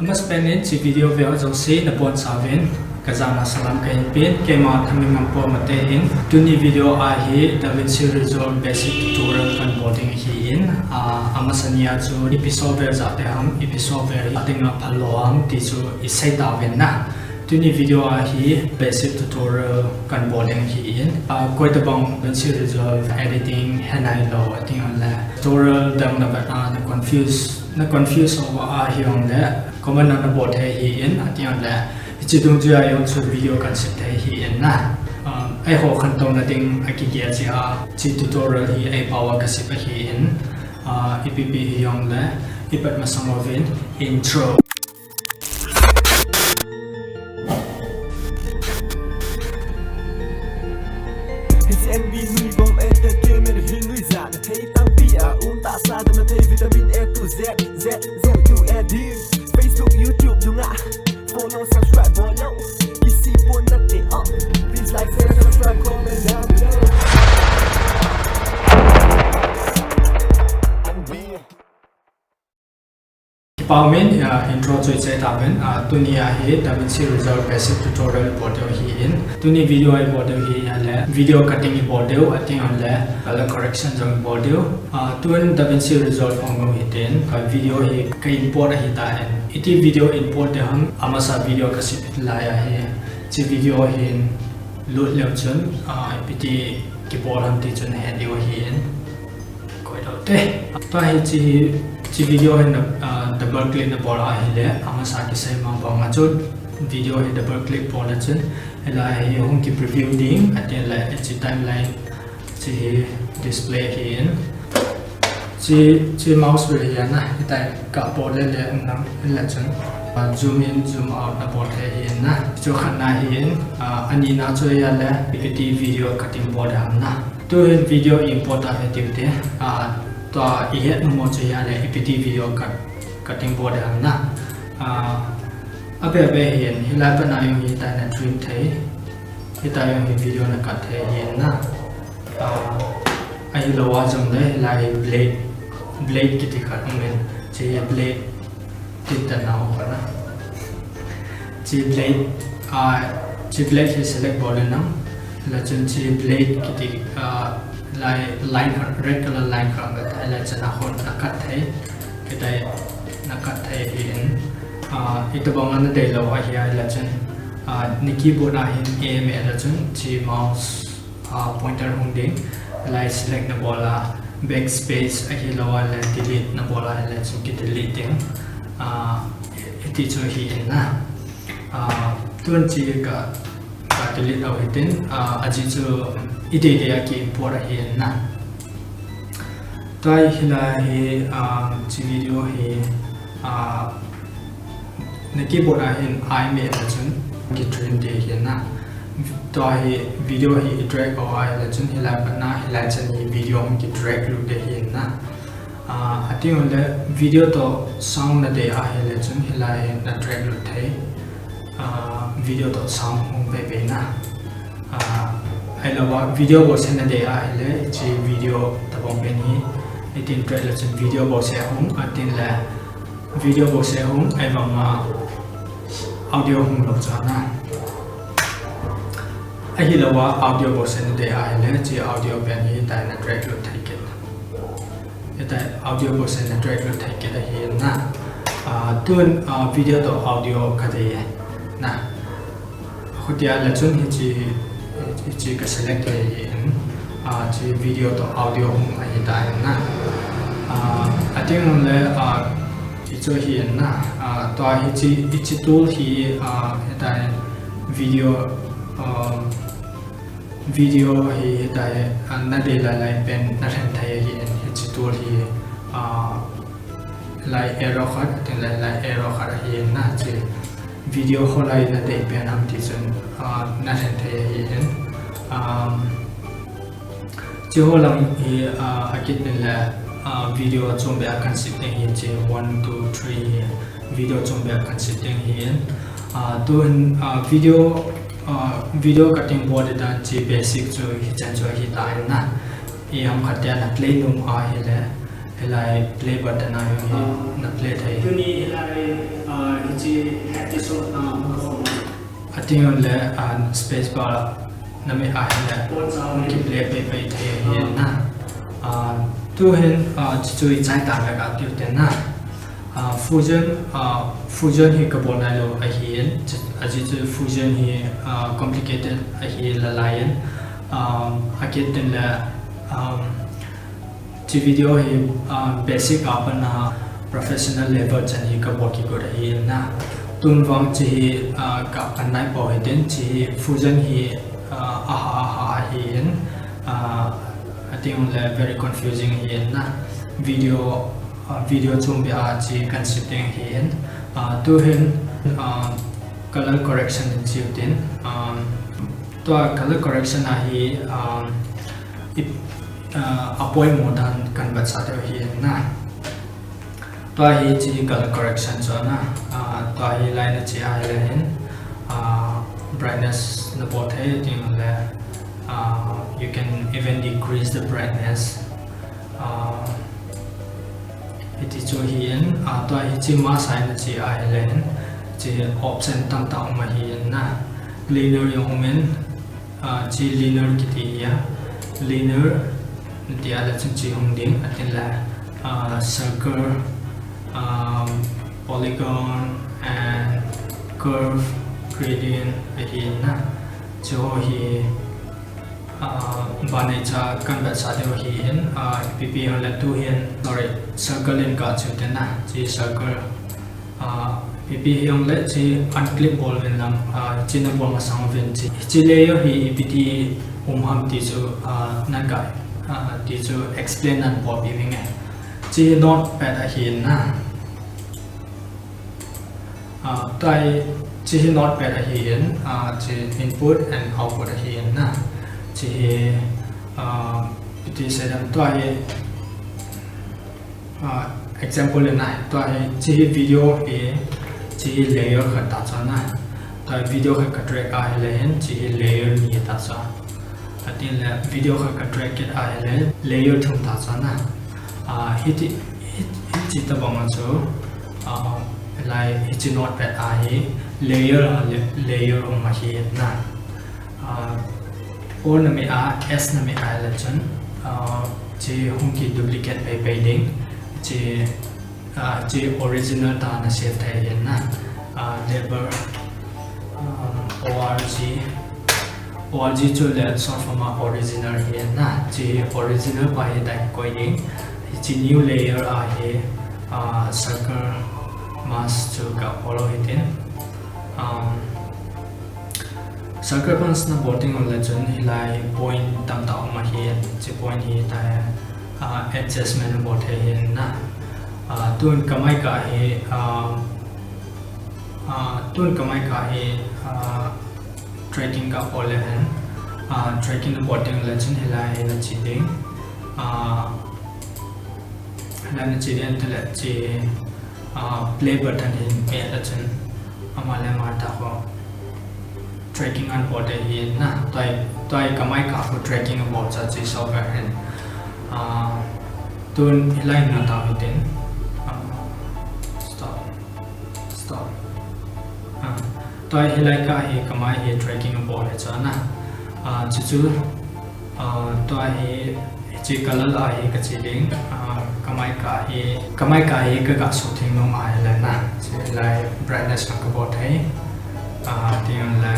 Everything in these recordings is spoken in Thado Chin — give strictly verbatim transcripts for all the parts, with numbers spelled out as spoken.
Masapen in hiche video veu jouse nabonchauvin kajana salam kahin pen, keima Thangningam Paul Mate in. Tuni video a hi DaVinci Resolve basic tutorial kan bol ding ahin, ah, amasa nia chu ipi software jat te ham, ipi software hi adinga phal lou ham ti chu isei tauvin na. Tuni video a hi basic tutorial kan bol ding ahin, ah, koi tabang DaVinci Resolve editing hinailou, ating le tutorial dang navet a na confuse, na confuse uva ahijongle comment a nabol thei ahin, ating le hiche dungjuia jong chu video kan sep thei ahin na. Um, eiho khantouna ding akigel jeh a hiche tutorial hi eipao a kasep ahin, ah, ipi pi hijongle ipat masang uvin intro. Hiche N B Nuibom Entertainment hi nuijat na thei tampi a um tahsa dam na thei vitamin A to Z, Z, Z to A D. Facebook, YouTube nunga follow, subscribe bol lou. Isi pon nate, uh, please like, share, subscribe, comment down below. N B. Kipah umin, ah, intro chu isei tauvin, ah, tuni a hi DaVinci Resolve basic tutorial bol diu ahin. Tuni video a ibol diu hi ahile video cutting ibol diu, ating le color correction jong ibol diu. Ah, tun DaVinci Resolve hung u hitin, ka video hi ka import ahitan. Iti video import ding ham, amasa video kasep lai a hi. Hiche video hin lut leu chun, ah, ipiti kibol ham ti chu nahet diu ahin. Koi lou te. Tua hiche hi, hiche video hi na, ah, double click nabol ahile, amasa kisei ma bang a chun, video hi double click bol le chun, hilai hi hung ki preview ding, ating le hiche timeline, hiche hi display ahin. Hiche, hiche mouse wheel hi ana, hitia kabol le le nang, hile chun, ah, zoom in, zoom out nabol thei ahin na. Chu khatna ahin, ah, anina chu ahile, ipiti video cutting bol ding ham na. Tuhin video import a ve tiu te, ah, tua ihet nom u chu ahile ipiti video cut, cutting bol ding ham na. Ah, abe be hin, hilai pat na jong hitia na trim thei, hitia jong hi video na cut thei ahin na. Ah, ahilou a jongle hilai blade, blade kiti khat um in, hiche blade, Tin tan nau kona. Hiche blade, ah, hiche blade hi select bol le nang. Hile chun hiche blade kiti, ah, lai, line khat, red color line khat, hile chun a hon na cut thei. Hitia na cut thei ahin. Ah, itobang a nadei lou ahi a, hile chun, ah, na keyboard a hin A meh le chun hiche mouse ah, pointer hung ding, hilai select nabol a, backspace ahilou a le delete nabol a, hile chun ki delete ding. Ah, hiti chu ahin na. Ah, tun hiche ka, ka delete u hitin, ah, ajeh chu idei dei a ki import ahin na. Tua hilai hi, ah, hiche video hi, ah, Na keyboard a hin I meh le chun ki trim ding ahi na. Tua hi video hi i drag u ahile chun hilai pat na hilai chan hi video hung ki drag lut ding ahi na. Ah, ating le video toh sound na dei ahile chun hilai na drag lut thei. Ah, video toh sound hung pei pei na. Ah, ahilou a video bou se na dei ahile hiche video tabang pen hi. Hitin drag le chun video bou se hung atin le Video bou se hung, ahivang a audio hung lou chu ana. Ahilou a audio bou se na dei ahile, hiche audio pen hi hitia na drag lut thei kit. Hitia audio bou se na drag lut thei kit ahi na. Ah, tun, ah, video toh audio ka dei e na. Khutia le chun hiche, hiche ka select thei in, ah, hiche video toh audio hung ahi tai na. Ah, ating le, ah, hiche hi na, ah, tua hiche, hiche tool hi, ah, hitia video, um, video hi hitia, ah, na dei lai lai pen na lhen thei ahi in hiche tool hi, ah, Lai arrow khat, atin lai, lai arrow khat ahi na, hiche video ho lai na dei pen ham ti chun, ah, na lhen thei ahi in. Um, hiche ho lang hi, ah, akit in le, ah, video chom beh a kan sep ding ahi hiche one, two, three hi video chom beh a kan sep ding ahi in. Ah, tun, ah, video, ah, video cutting bol ding dan hiche basic chu hichan chu ahi tai na. Iham khat tia na play nom ahile. Hilai play button a jong hi na play thei. Tuni hilai, ah, hiche episode na hung khom. Ating le, ah, space bar na me a hile hung kiplay pei pei thei ahi na. Ah, tuhin, ah, chuchu i chai ta le ka tiu te na. Ah, Fusion, ah, Fusion hi ka bol nai lou ahin, chu, ajeh chu Fusion hi, ah, complicated ahi lalai in. Ah, akit tin le, ah, Hiche video hi, ah, basic a pat a professional level chan hi ka bol kigot ahi na. Tun vang hiche hi, ah, ka pan nai pou hitin, hiche hi Fusion hi, ah, aha, aha ahin, ah, ating le very confusing ahi na. Video, ah, video chung bia hiche kan sip ding ahin. Ah, tuhin, ah, color correction in chiu tin. Ah, tua color correction a hi, ah, I, ah, a poimo dan kan vetsah diu ahi na. Tua hi hiche color correction chu na. Ah, tua hi line a che ahile hin, ah, brightness na bol thei ding le, ah, you can even decrease the brightness. Ah, hiti chu ahin, ah, tua hiche mask a na che ahile hin, hiche option tamtah um ahi na. Linear jong um in, Ah, hiche linear kiti hi a. Linear, tia le chun hiche hung ding, atin le, ah, circle, ah, polygon and curve gradient ahi na. Hiche ho hi, ah, banei cha kan vetsah diu ahin, ah, ipi pi ho le tuhin, sorry, circle in ka chiu te na, hiche circle. Ah, ipi hi jong le hiche unclip bol uvin lang, ah, hiche na bol masang uvin hiche. Hiche layer hi ipi ti um ham ti chu, ah, nan ka, ah, ti chu explain nan bol pi vinge. Hiche hi notepad ahi na. Ah, tua hi, hiche hi notepad ahin, ah, hiche input and output ahi na. Hiche hi, ah, ipi ti sei dem tua hi, Ah, example le na, tua hi, hiche hi video hi, hiche hi layer khat ta chu na. Tua hi video khat ka drag ahile hin, hiche hi layer ni ta chu. Atin le video khat ka drag kit ahile, layer thum ta chu na. Ah, hiti, hit, hiche tabang a chu, ah, lai hiche notepad a hi, layer a le, layer um ahi na. Ah, O na me a, S na me a le chun, ah, hiche hung ki duplicate pei pei ding, hiche, ah, hiche original tah a na save thei ahi na, ah, label, um, O R G, O R G chu le short form a original ahi na, hiche original pa hi dai koi ding, hiche new layer a hi, ah, circle mask chu ka follow hitin, um, Circle mask na bol ding le chun hilai point tamtah um ahi, hiche point hi ta, ah, adjustment bol thei ahi na. Ah, tun ka mic a hi, ah, ah, tun ka mic a hi, ah, tracking ka bol le hen. Ah, tracking na bol ding le chun hilai hi na che ding. Ah, hilai na che ding tile hiche, ah, play button hi me le chun ama le ama ta ho. Tracking an bol thei ahi na, tua hi, tua hi ka mic a khu tracking a bol cha hiche software hin. Ah, tun hilai na ta hitin. Ah, stop. Stop. Ah, tua hi hilai ka hi ka mic hi tracking a bol le cha na. Ah, chuchu, ah, tua hi Hiche color a hi ka che ding, ah, ka mic a hi, ka mic a hi ka ga suh theng nom ahile na. Hiche lai brightness jong ka bol thei. Ah, tin le,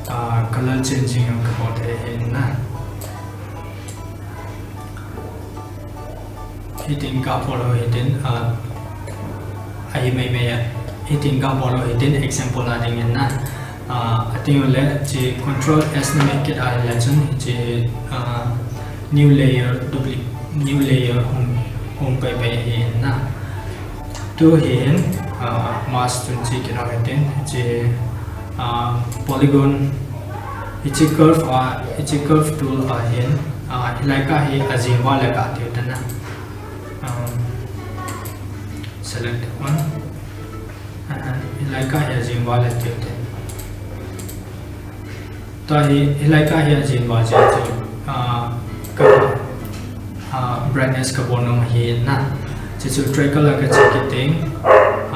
ah, color changing jong ka bol thei ahi na. Hitin ka bol u hitin, ah, ahi mai mai a. Hitin ka bol u hitin example a ding in na. Ah, atin le, hiche control S na me kit ahile chun, hiche, ah, new layer, dupli-, new layer hung, hung pei pei ahi na. Tu hin, ah, mask chun che kit u hitin, hiche, ah, polygon, hiche curve a, hiche curve tool a hin, ah, hilai ka hi ajing val le ka tiu te na. Um, select one. Ah, hilai ka hi ajing val le tiu te. Tua hi, hilai ka hi ajing val jeng chu, ah, ka, ah, brightness kabol nom ahi na. Chuchu track color kache kit teng,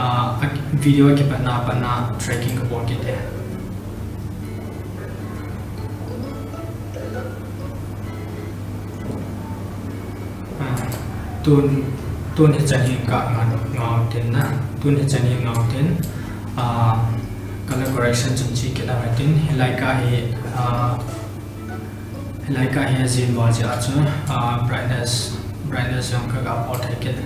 ah, a, video akipatna patna tracking kabol kit e. Ah, tun, tun hichan hi ka ngah, ngah tin na. Tun hichan hi ngah tin. Ah, color correction chun che kit a tin. Hilai ka hi, ah, hilai ka hi ajin uva jeh a chu, ah, brightness, brightness jong ka, kabol thei kit.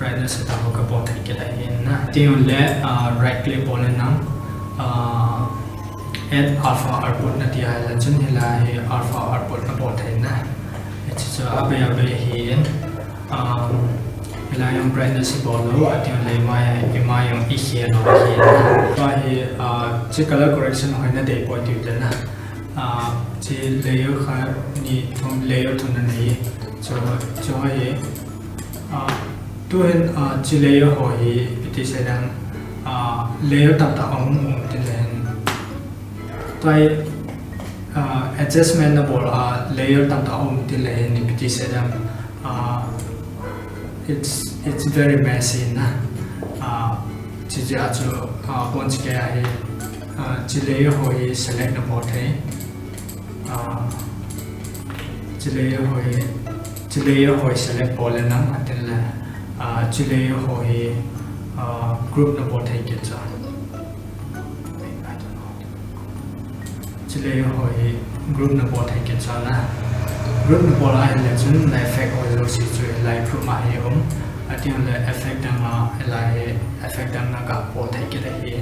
Brightness hetah ho kabol thei kit ahi na. Tiu le, ah, right click bol le nang, ah, add alpha output nati ahile chun hilai hi alpha output nabol thei na. Hiche chu abei abei ahin, um, hilai jong brightness ibol lou, atiu le imai, imai jong ikhel lou ahi na. Tua hi, ah, hiche color correction hoi nadei poi tiu te na. Ah, hiche layer khat, ni, thum, layer thum nanei. Chu, chu hi, ah, tuhin, ah, hiche layer ho hi, ipi ti sei ding, ah, layer tamtah ahung um tin le hin. Tua hi, ah, adjustment nabol a layer tamtah aum tin le hin, ipi ti sei ding, ah, it's, it's very messy na. Ah, hiche jeh a chu, ah, abon chikei a hi, ah, hiche layer ho hi select nabol thei. Ah, hiche layer ho hi, hiche layer ho hi select bol le nang atin le, ah, hiche layer ho hi, ah, group nabol thei kit chu. Hiche layer ho hi group nabol thei kit chu na. Group nabol ahile chun na effect ho jouse chu hilai group a hi um. Atiu le effect dang a, hilai effect dang na kabol thei kit ahi.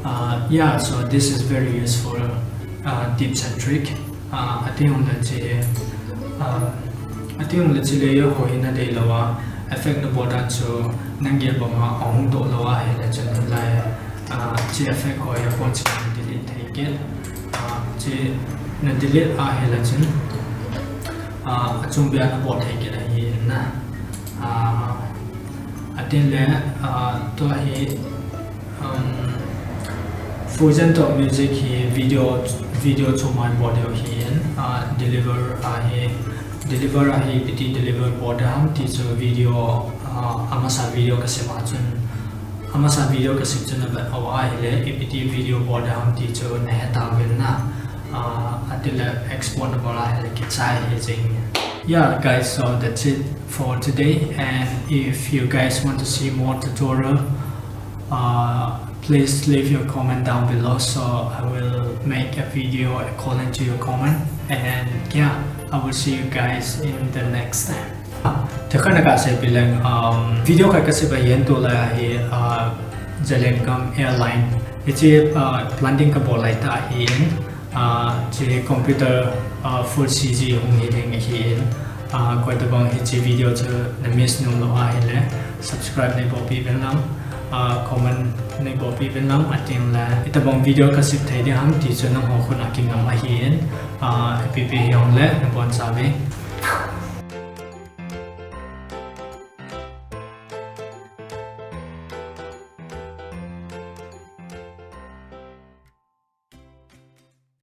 Ah, yeah, so this is very useful, ah, tips and trick. Ah, atiu le hiche, ah, atiu le hiche layer ho hi nadei lou a, effect nabol dan chu nang gel bang a ahung doh lou ahile chun hilai, ah, hiche effect ho hi abon chikei a delete thei kit. Ah, hiche na delete ahile chun, ah, achungbeh a nabol thei kit ahi na. Ah, atin le, ah, tua hi, um, Fusion toh music hi video, video chom a ibol diu ahin, ah, deliver ahi, deliver ahi, ipi ti deliver bol ding ham ti chu video, ah, amasa video kasem a chun, amasa video kasem chun avet u ahile, ipi ti video bol ding ham ti chu nahe tauvin na, ah, atin le export nabol ahile kichai ahi jeng. Yeah, guys, so that's it for today. And if you guys want to see more tutorial, uh, please leave your comment down below, so I will make a video according to your comment. And yeah, I will see you guys in the next time. Thil khat na kasei pi leng, um, video khat kasem a hin tulai hi, uh, Zalengam Airline. Hiche, uh, planting kabol lai tah ahin. Ah, hiche computer, ah, full C G hung hi ding ahin. Ah, koi tabang hiche video chu na miss nom lou ahile, subscribe neibolpi uvin lang, ah, comment neibolpi uvin lang, atin le, itabang video kasem thei ding ham ti chu nangho khut a kingam ahin. Ah, ipi pi hijongle, nabonchauve.